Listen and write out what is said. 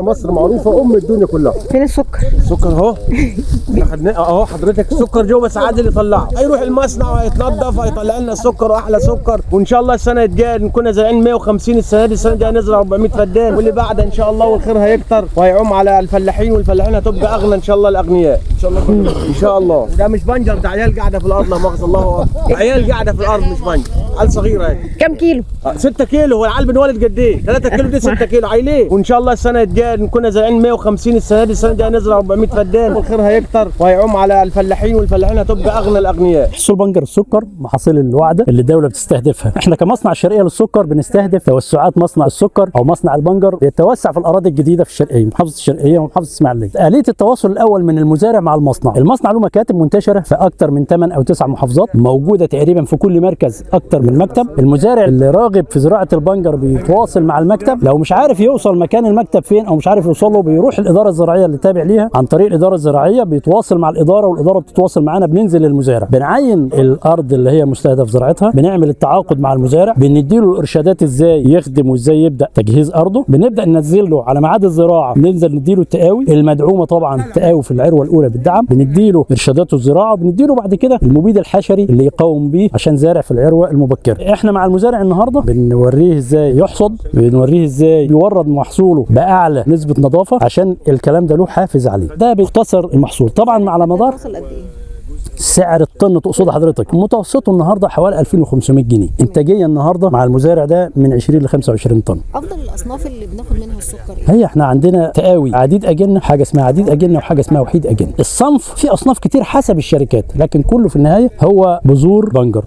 مصر معروفة ام الدنيا كلها. فين السكر؟ السكر اهو، احنا خدناه اهو حضرتك. السكر جوه بس عادل يطلعه، هيروح المصنع وهيتنضف وهيطلع لنا السكر واحلى سكر. وان شاء الله السنة الجاية نكون زارعين 150 السنة دي، السنة الجاية نزرع 400 فدان، واللي بعدها ان شاء الله والخير هيكتر وهيعم على الفلاحين، والفلاحين هتبقى اغنى ان شاء الله الاغنياء ان شاء الله. ان شاء الله. ده مش بنجر، ده عيال قاعدة في الارض، لا مؤاخذة الله اكبر، عيال قاعدة في الارض مش بنجر، عيال صغيرة اهي. كم كيلو؟ 6 كيلو. هو العيال بنولد قد ايه؟ 3 كيلو دي 6 كيلو عيلين. وان شاء الله السنة الجاية نكون زارعين 150 السنة دي، السنة الجاية نزرع 400 فدان، والخير هيكتر وهيعم على الفلاحين، والفلاحين هتبقى اغنى الاغنياء. محصول بنجر السكر محاصيل الوعده اللي الدولة بتستهدفها. احنا كمصنع الشرقية للسكر بنستهدف توسعات مصنع السكر او مصنع البنجر يتوسع في الاراضي الجديدة في الشرقية، محافظة الشرقية ومحافظة الاسماعيلية. اليه التواصل الاول من المزارع مع المصنع، المصنع له مكاتب منتشرة في اكثر من 8 او 9 محافظات، موجودة تقريبا في كل مركز اكثر من مكتب. المزارع اللي راغب في زراعة البنجر بيتواصل مع المكتب، لو مش عارف يوصل مكان المكتب فين او مش عارف يوصل له بيروح الادارة الزراعية اللي تابع ليها. عن طريق الادارة الزراعية بيتواصل مع الادارة، والادارة بتتواصل معانا، بننزل للمزارع، بنعين الارض اللي هي مستهدف زراعتها، بنعمل التعاقد مع المزارع، بنديله الارشادات ازاي يخدم وازاي يبدا تجهيز ارضه، بنبدا ننزل له على ميعاد الزراعة، بننزل نديله التقاوي المدعومه، طبعا التقاوي في العروة الاولى بالدعم، بنديله ارشادات الزراعة، وبنديله بعد كده المبيد الحشري اللي يقاوم بيه عشان زارع في العروة المبكرة. احنا مع المزارع النهارده بنوريه ازاي يحصد، بنوريه ازاي يورد محصوله باعلى نسبه نظافة، عشان الكلام ده له حافز عليه. ده بيختصر المحصول طبعا على مدار وصل قد ايه؟ سعر الطن تقصد حضرتك متوسطه النهارده حوالي 2500 جنيه. انتاجية النهارده مع المزارع ده من 20 ل 25 طن. افضل الاصناف اللي بناخد منها السكر ايه؟ هي احنا عندنا تقاوي عديد اجنه، حاجة اسمها عديد اجنه وحاجه اسمها وحيد اجنه. الصنف في اصناف كتير حسب الشركات، لكن كله في النهاية هو بذور بنجر.